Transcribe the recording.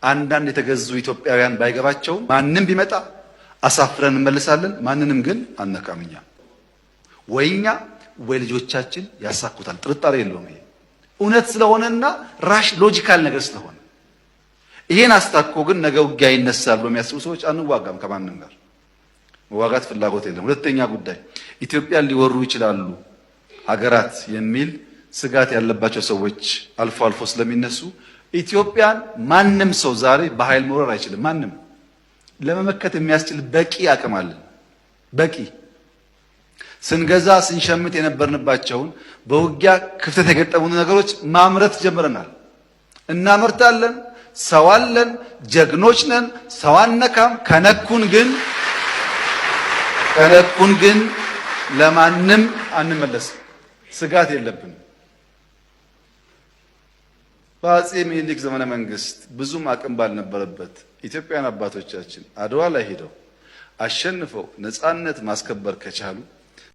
አንዳንድ የተገዙ ኢትዮጵያውያን ባይገባቸውም ማንም ቢመጣ አሳፍረን እንመልሳለን። ማንንም ግን አንነካም። እኛ ወይ እኛ ወይ ልጆቻችን ያሳኩታል። ጥርጣሬ የለውም። ይሄ እውነት ስለሆነና logical ነገር ስለሆነ ይሄን አስታኮ ግን ነገ ውጊያ ይነሳል ብሎ የሚያስቡ ሰዎች አንዋጋም፣ ከማንም ጋር መዋጋት ፍላጎት የለም። ሁለተኛ ጉዳይ ኢትዮጵያን ሊወሩ ይችላሉ ሀገራት የሚል ስጋት ያለባቸው ሰዎች አልፎ አልፎ ስለሚነሱ ኢትዮጵያን ማንም ሰው ዛሬ በኃይል መውረር አይችልም። ማንም ለመመከት የሚያስችል በቂ አቅም አለን። በቂ ስንገዛ ስንሸምት የነበርንባቸውን በውጊያ ክፍተት የገጠሙን ነገሮች ማምረት ጀምረናል። እናመርታለን። ሰው አለን። ጀግኖች ነን። ሰው አነካም። ከነኩን ግን ለማንም አንመለስም። ስጋት የለብንም። በአፄ ምኒልክ ዘመነ መንግስት ብዙም አቅም ባልነበረበት ኢትዮጵያውያን አባቶቻችን አድዋ ላይ ሄደው አሸንፈው ነፃነት ማስከበር ከቻሉ